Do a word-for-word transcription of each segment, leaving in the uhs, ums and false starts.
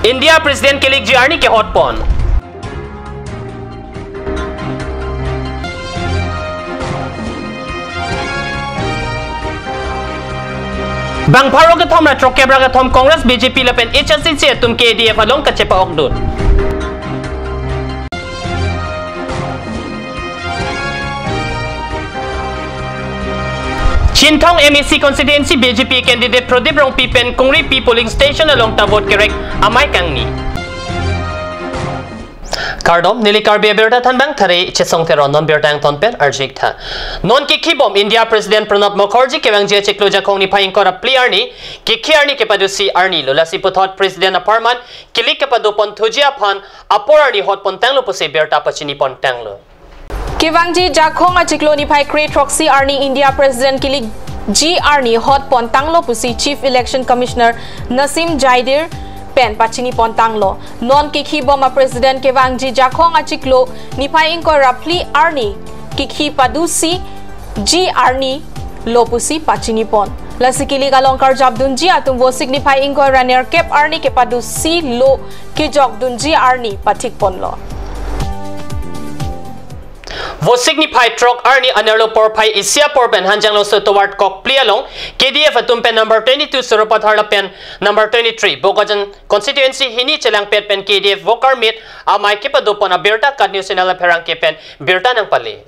India President kilik G arni kehot pon. Bang pharo kethom ra throkkep ra kethom Congress, B J P lapen H S D C atum K A D F along kachepa-okdun. Chinthong M A C constituency B J P candidate Pradip Rongpi pen Kongripi polling station along ta vote kerek amei kangni. Kardom, neli Karbi Abirta thanbang Thare Chesong Teron, non birta angton pen arjik tha. Non kekhibom India President Pranab Mukherjee kevangji achiklo Jakhong niphai ingkoi ra phli arni, kekhi arni kepado isi arni lo, lasi puthot President apharman kilik kepado pon thuji aphan apor arni hot pon tanglo pusi birta pachini pon tanglo. Kevangji Jakhong achiklo niphai kre throksi arni India President kilik G arni hot pon tanglo pusi Chief Election Commissioner Nasim Jaidir pen pachini pon tanglo. Non kekhibom a President kevangji Jakhong achiklo niphai ingkoi ra phli arni kekhi pado isi G arni lo pusi pachini pon. Lasi kilik along karjap dunji atum Vosik niphai ingkoi ra nerkep arni kepado isi lo kejok dunji arni pathik ponlo. Vosik niphai throk arni anerlo porphai isi apor pen Hanjanglongso tovar kok phli along K D F atum pen number twenty-two Sarupathar lapen number twenty-three Bokajan constituency hini chelangpet pen K D F worker meet amei kepado pon abirta KAT News Channel apherangke pen birta nangpale.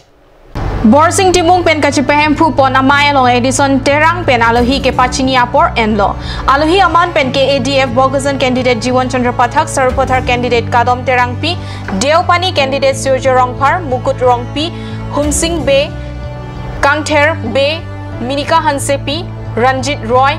Borsing Timung pen kachipahemphu pon amei along Edison Terang pen alohi kepachini apor enlo. Alohi aman pen K A D F Bokajan candidate Jiwan Chandra Pathak, Sarupathar candidate Kadom Terangpi, Deopani candidate Surjya Rongphar, Mukut Rongpi, Humsing Bey, Kangther Bey, Minika Hansepi, Ranjit Roy,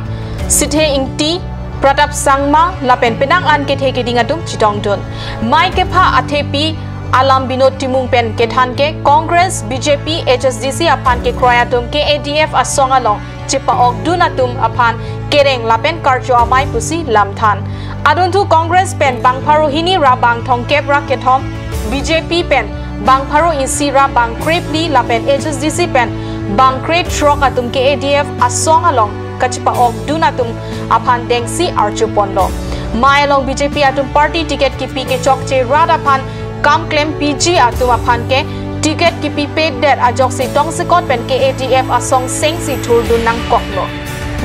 Sithe Ingti, Pratap Sangma lapen penang an kethe keding atum chetongdun. Mei kepha athepi alam Binod Timung pen kethan ke Congress, B J P, H S D C aphan kekroi atum K A D F asong along chepa-okdun atum aphan kereng lapen karcho amei pusi lamthan. Adunthu Congress pen bang pharo hini ra bang thomkep ra kethom, B J P pen bang pharo isi ra bang kre phli lapen H S D C pen bang kre throk atum K A D F asong along kachepa-okdun atum aphan dengsi arju ponlo. Mei along B J P atum party ticket kipi kechokche rat aphan kam klempiji atum aphan ke ticket kipipedet ajoksi tongsekot pen K A D F asong sengsi thurdun nangkoklo.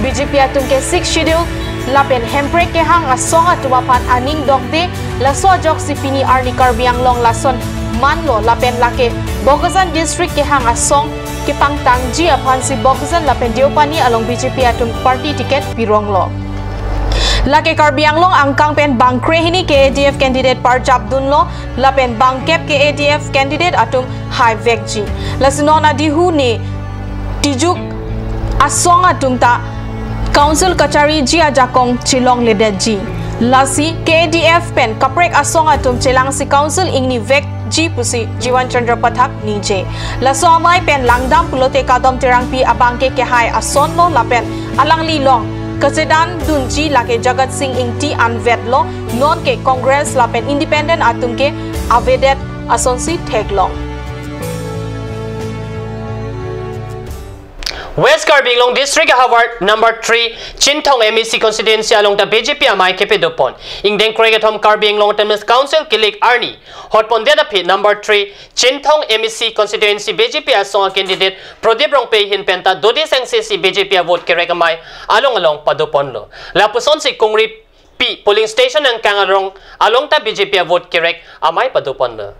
B J P atum ke Sixth Schedule lapen hemprek kehang asong atum aphan aning dokde, laso ajoksi pini arni Karbi Anglong lason manlo lapen lake Bokajan district kehang asong kepangtangji aphansi Bokajan lapen Deopani along B J P atum party ticket pironglo. Lake Karbi Anglong angkang pen bang kre hini K A D F candidate parjap dunlo lapen bang kep K A D F candidate atum haivekji. Lasi non adihu ne tijuk asong atum ta council kachariji ajakong chelongledetji. Lasi K A D F pen kaprek asong atum chelangsi council ingnivekji pusi Jiwan Chandra Pathak ningje. Laso amei pen langdam pulote Kadom Terangpi abang ke kehai asonlo lapen alangli along kachedan dunji lake Jagat Sing Ingti anvetlo, non ke Congress lapen independent atum ke avedet asonsi theklong. West Karbi Anglong District ahavar number three Chinthong M A C constituency along ta B J P amei kepadopon. Ingdeng krekethom Karbi Anglong Autonomous Council kilik arni hotpondet aphi number three Chinthong M A C constituency B J P asong a candidate Pradip Rongpi ahin penta dodi sengsi si B J P avote kerek amei along along padoponlo. Lapusonsi Kongripi polling station angkang arong along ta B J P avote kerek amei padoponlo.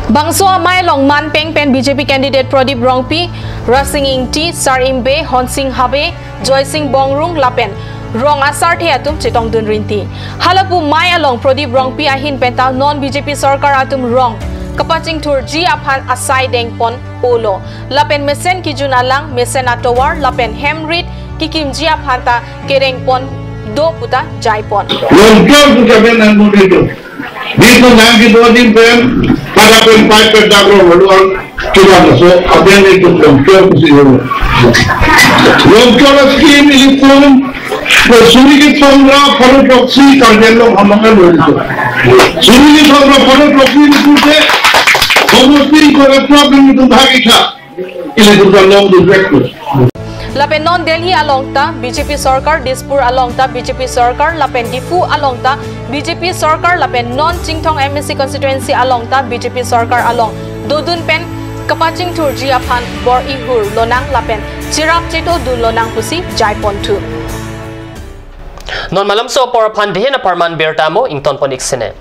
Bangso amei along manpeng pen B J P candidate Pradip Rongpi, Rasing Ingti, Sarim Bey, Honsing Habe, Joysing Bongrung lapen rong asarthe atum chetongdun rinti. Halapu mei along Pradip Rongpi ahin penta non B J P sorkar atum rong kapachingthurji aphan asai dengpon olo. Lapen mesen kijun alang, mesen atovar lapen hemrit kikimji aphan ta kerengpon do puta jaipon. Rongpi puta ben nang mo dito. Dito nang ki do din pen, para pen pai pen dak rong lo ang kita maso aben itu Rongpi pusi ho. Rongpi la scheme ilitum, suri kethom ra pharo throksi Karbi Anglong hamangan lo ilitum. Suri kethom ra pharo throksi ilitum te, homosti ko ra throksi ilitum bhagi kha. Ilitum ta longdun veklo. Lapen non Delhi along ta B J P sorkar, Dispur along ta B J P sorkar, lapen Diphu along ta B J P sorkar, lapen non Chinthong M A C constituency along ta B J P sorkar along dodun pen kapachingthurji aphan bor-ihur lonang lapen cherap chetodun lonang pusi jaiponthu. Non malomso apor aphan dehen aparman birta mo ingtonpon-ik sene.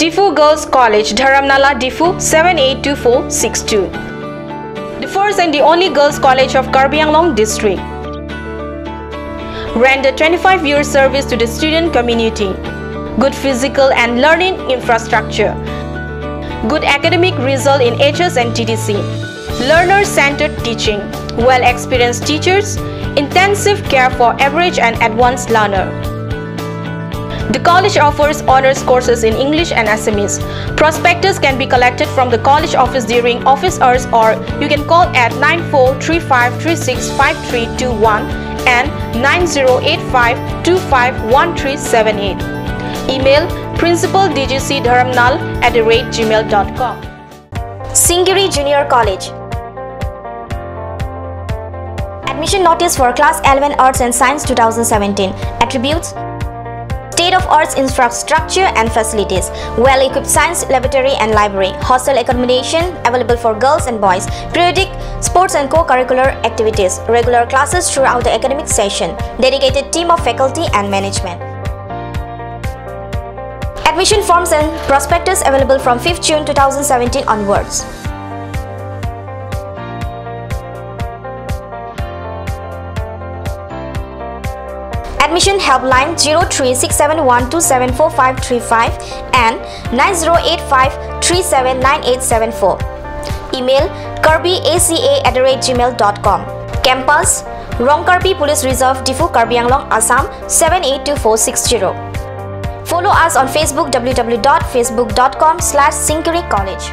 Diphu Girls College, Dharamnala, Diphu, seven eight two four six two. The first and the only girls' college of Karbi Anglong district. Render twenty-five years service to the student community. Good physical and learning infrastructure. Good academic result in H S and T D C. Learner-centered teaching, well-experienced teachers, intensive care for average and advanced learner. The college offers honors courses in English and Assamese. Prospectus can be collected from the college office during office hours, or you can call at nine four three five three six five three two one and nine zero eight five two five one three seven eight. Email principal D G C dharamnal at the rate gmail dot com. Singiri Junior College. Admission notice for class eleven Arts and Science two thousand seventeen. Attributes: state of arts infrastructure and facilities, well-equipped science laboratory and library, hostel accommodation available for girls and boys, periodic sports and co-curricular activities, regular classes throughout the academic session, dedicated team of faculty and management. Admission forms and prospectus available from fifth June two thousand seventeen onwards. Admission helpline zero three six seven one two seven four five three five and nine zero eight five three seven nine eight seven four. Email karbi A C A at the rate gmail dot com. Campus: Rongkarpi Police Reserve, Diphu, Karbi Anglong, Assam seven eight two four six zero. Follow us on Facebook, W W W dot facebook dot com slash singiri college.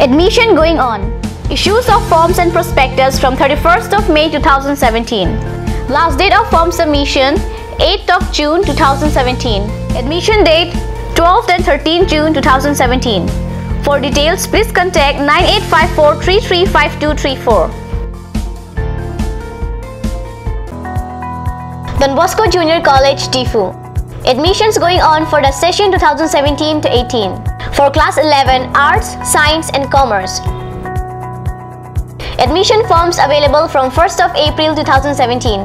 Admission going on. Issues of forms and prospectus from thirty-first of May two thousand seventeen. Last date of form submission, eighth of June two thousand seventeen. Admission date, twelfth and thirteenth June two thousand seventeen. For details, please contact nine eight five four three three five two three four. Don Bosco Junior College, Diphu. Admissions going on for the session two thousand seventeen to eighteen for class eleven Arts, Science and Commerce. Admission forms available from first of April two thousand seventeen.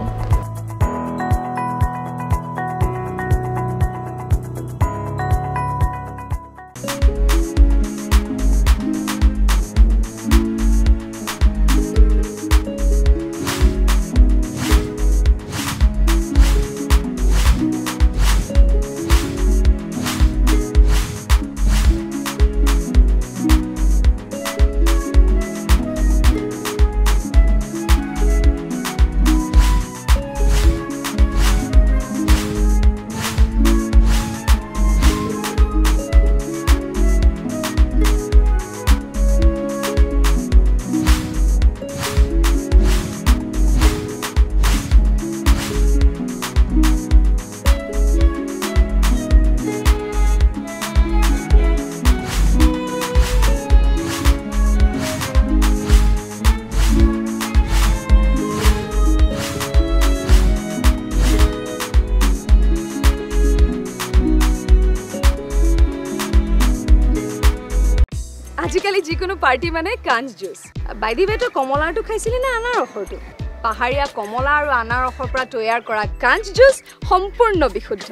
আজিকালি যিকোনো পাৰ্টি মানে কাঞ্চ juice. By the ৱে, তই কমলাৰটো খাইছিলি নে আনাৰসৰটো? পাহাৰীয়া কমলা আৰু আনাৰসৰ পৰা তৈয়াৰ কৰা কাঞ্চ জুচ সম্পূৰ্ণ বিশুদ্ধ।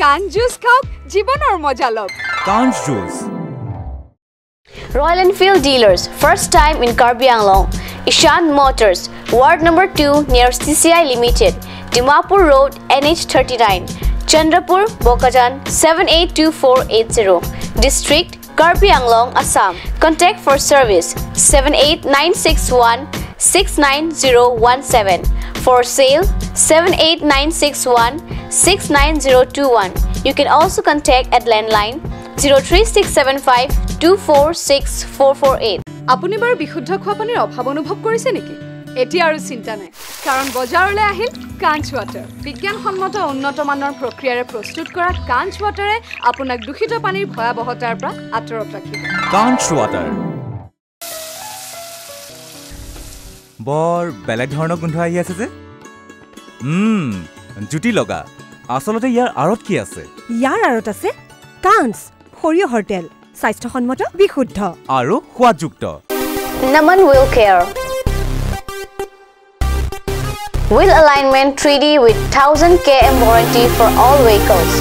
কাঞ্চ জুচ খাওক, জীৱনৰ মজা লওক। কাঞ্চ juice. Royal Enfield dealers, first time in Karbi Anglong. Ishan Motors, Ward number two near C C I Limited, Dimapur Road, N H thirty-nine, Chandrapur, Bokajan, seven eight two four eight zero. District, Karbi Anglong, Assam. Contact for service, seven eight nine six one six nine zero one seven. For sale, seven eight nine six one six nine zero two one. You can also contact at landline zero three six seven five two four six four four eight. আপুনি বাৰু বিশুদ্ধ খোৱা পানীৰ অভাৱ অনুভৱ কৰিছে নেকি? এতিয়া আৰু চিন্তা নাই, কাৰণ বজাৰলৈ আহিল কাঞ্চ ৱাটাৰ। বিজ্ঞানসন্মত উন্নত মানৰ প্ৰক্ৰিয়াৰে প্ৰস্তুত কৰা কাঞ্চ ৱাটাৰে আপোনাক দূষিত পানীৰ ভয়াৱহতাৰ পৰা আঁতৰত ৰাখিব। কাঞ্চ ৱাটাৰ। বৰ বেলেগ ধৰণৰ গোন্ধ আহি আছে যে। উম, জুতি লগা। আচলতে ইয়াৰ আঁৰত কি আছে? ইয়াৰ আঁৰত আছে কাঞ্চ সৰিয়হৰ তেল, স্বাস্থ্যসন্মত, বিশুদ্ধ। আৰু সোৱাদযুক্ত। Naman Wheel Care. Wheel alignment three D with thousand K M warranty for all vehicles.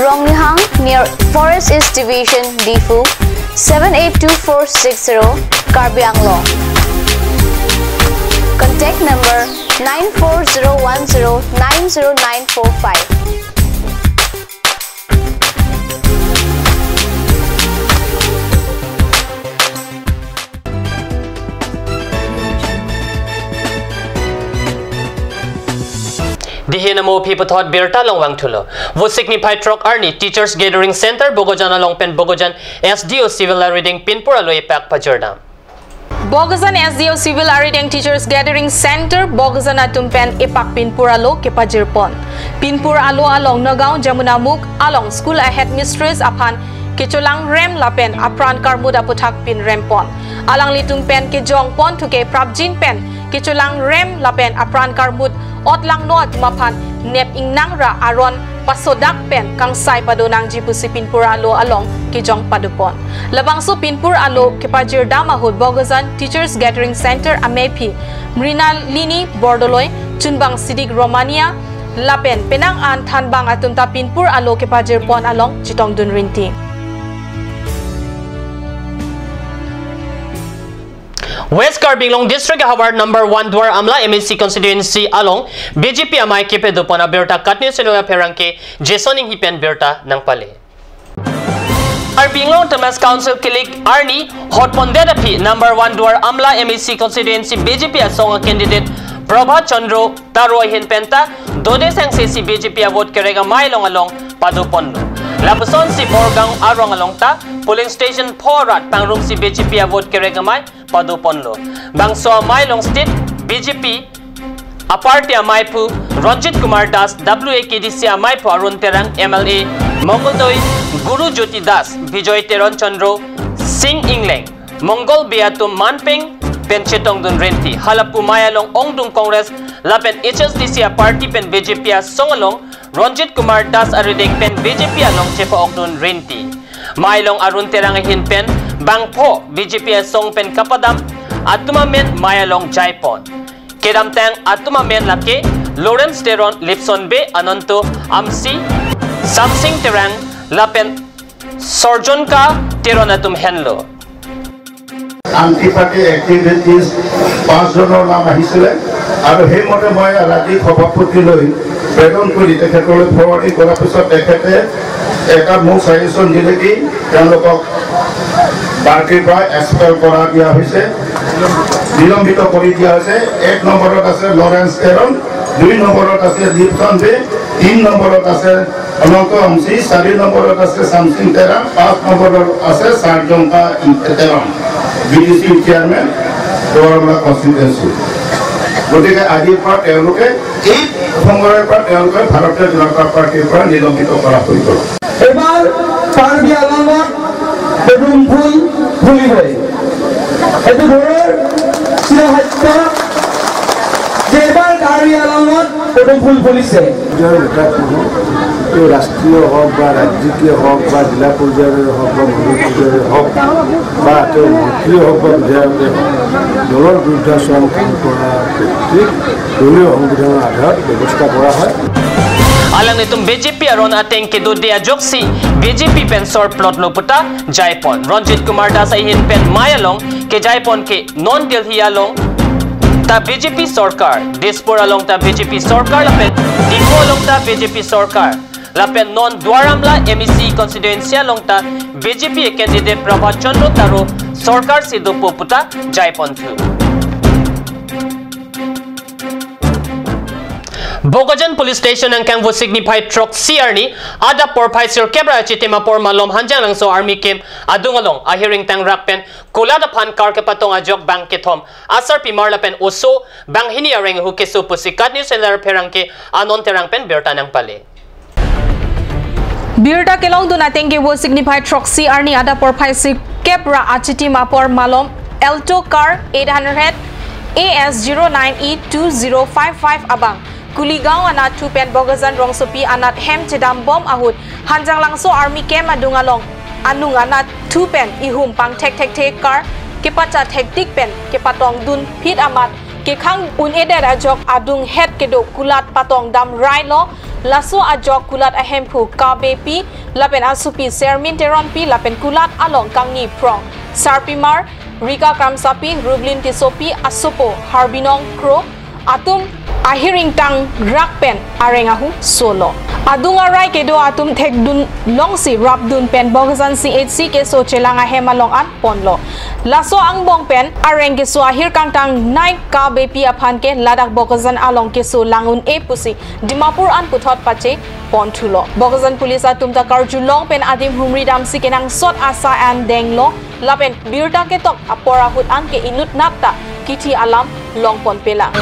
Rongnihang near Forest East Division, Diphu, seven eight two four six zero, Karbi Anglong. Contact number nine four zero one zero nine zero nine four five. Dihe namo aphi puthot birta along vangthulo. Vosik niphai throk arni Teachers Gathering Center Bogojan along pen Bogojan S D O Civil Arideng pinpur alo epak pajirdam. Bogojan S D O Civil Arideng Teachers Gathering Center Bogojan atum pen epak pinpur alo kepajirpon. Pinpur alo along Nagaon Jamunamukh along school a headmistress aphan kecholang rem lapen apran karmut aputhak pinrempon. Alanglitum pen kejongpon thuke prapjin pen kecholang rem lapen apran karmut otlangno atum aphan nep ingnang ra aron pasodak pen kangsai padonangji pusi pinpur alo along kejong padopon. Labangso pinpur alo kepajirdam ahut Bogojan Teachers Gathering Center amephi Mrinalini Bordoloi, chunbang Sidik Romania lapen penang an thanbang atum ta pinpur alo kepajirpon along chetongdun rinti. West Karbi Anglong District ahavar number one Duar Amla M A C constituency along B J P amei kepadopon abirta Katni Channel apherangke Jason Inghi pen birta nangpale. Karbi Anglong Autonomous Council kilik arni hotpondet aphi number one Duar Amla M A C constituency B J P asong a candidate Prabhat Chandra Taro ahin penta dode sangse si B J P avote kerek amei along along padoponlo. Lapusonsi Borgaon arong along ta polling station pho rat pangrumsi B J P avote kerek amei padoponlo. Bangso amei along state B J P aparty ameiphu Ranjit Kumar Das W A K D C ameiphu Arun Terang M L A Mongol Doi Guru Jyoti Das Bijoy Teron Chandra Singh Ingleng Mongol Bey atum manpeng pen chetongdun rinti. Halapu amei along ongdung Congress lapen H S D C aparty pen B J P asong along Ranjit Kumar Das arideng pen B J P along chepa-okdun rinti. Amei along Arun Terang ahin pen bangpho B J P asong pen kapadam atum amen amei along jaipon. Kedamtang atum amen lake Lawrence Teron, Lipson Bey, Ananto Amsi, Samsing Terang lapen Sorjonka Teron atum henlo. Anti party activities পাঁচজনৰ নাম আহিছিলে আৰু সেইমতে মই ৰাজ্যিক সভাপতিলৈ প্ৰেৰণ কৰি তেখেতলৈ ফৰৱাৰ্ডিং কৰাৰ পিছত তেখেতে এটা মোক ছাজেশ্যন দিলে কি তেওঁলোকক পাৰ্টিৰ পৰা এক্সপেল কৰা দিয়া হৈছে, নিলম্বিত কৰি দিয়া হৈছে। এক নম্বৰত আছে লৰেন্স টেৰণ, দুই নম্বৰত আছে লিপচন বে, তিন নম্বৰত আছে অনন্ত আমচি, চাৰি নম্বৰত আছে চামচিং তেৰাং, পাঁচ নম্বৰত আছে চাৰজংকা Terang, B T C chairman, দৰমলা কনষ্টিটুৱেঞ্চি। গতিকে আজিৰ পৰা তেওঁলোকে এই সময়ৰ পৰা তেওঁলোকে ভাৰতীয় জনতা পাৰ্টিৰ পৰা নিলম্বিত কৰা হৈ গ'ল। এইবাৰ কাৰ্বি আংলঙত পদুম ফুল ফুলিবই। এইটো ঘৰৰ চিৰসত্য যে এইবাৰ কাৰ্বি আংলঙত পদুম ফুল ফুলিছে। নিজৰ নেতাসমূহ তেওঁ ৰাষ্ট্ৰীয় হওক বা ৰাজ্যিকীয় হওক বা জিলা পৰ্যায়ৰে হওক বা মণ্ডল পৰ্যায়ৰে হওক বা তেওঁ মন্ত্ৰীয়ে হওক বা বিধায়কে হওক, দলৰ বিৰুদ্ধাচৰণ কাম কৰা প্ৰত্যেক দলীয় সংবিধানৰ আধাৰত ব্যৱস্থা কৰা হয়। Alanglitum B J P aron ateng kedode ajoksi B J P pen sor plotlo puta jaipon. Ranjit Kumar Das ahin pen mei along kejaipon ke non Delhi along ta B J P sorkar, Dispur along ta B J P sorkar lapen Diphu along ta B J P sorkar. Lapen non Duar Amla M A C constituency along ta B J P candidate Prabhat Chandra Taro sorkar si dopo puta jaipon thu. Bokajan Police Station angkang Vosik niphai throksi arni adap porphai sirkep ra achitim apor malom Hanjanglangso Army Camp adung along ahir ingtang rak pen kulat aphan car kepatong ajok bang kethom asarpimar lapen oso banghini areng ahu keso pusi KAT News Center pherangke Anon Terang pen birta nangpale. Birta kelongdun ateng ke Vosik niphai throksi arni adap porphai sirkep ra achitim apor malom Alto car eight hundred A S zero nine E two zero five five abang Kuligaon anatthu pen Bokajan rongsopi anat hem chedambom ahut Hanjanglangso Army Camp adung along anung anatthu pen ihum pangthek thekthe car kepacha thektik pen kepatong dunphit amat kekhang un-edet ajok adung het kedo kulat patong damrailo. Laso ajok kulat ahemphu Kabepi lapen asopi Sermin Teronpi lapen kulat along kangni phrong sarpimar Rika Kramsapi, Rublin Tissopi, asopo Harbinong Kro atum ahir ingtang rak pen areng ahu solo. Adung arai kedo atum thekdun longsi rapdun pen Bokajan C H C keso chelang ahem along an ponlo. Laso angbong pen areng keso ahir kangtang nai Kabepi aphan ke ladak Bokajan along keso lang un-e pusi Dimapur an puthot pache pon thulo. Bokajan Police atum ta karjulong pen adim humri damsi kenangsot asa an denglo. Lapen birta ketok apor ahut an ke inutnat ta kithi alam longpon pelang.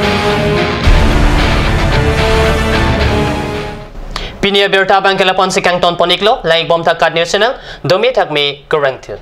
Pini abirta abang ke lapu-an si kangton pon iklo, langik bom tha KAT News Channel, domi thakmi kurang thil.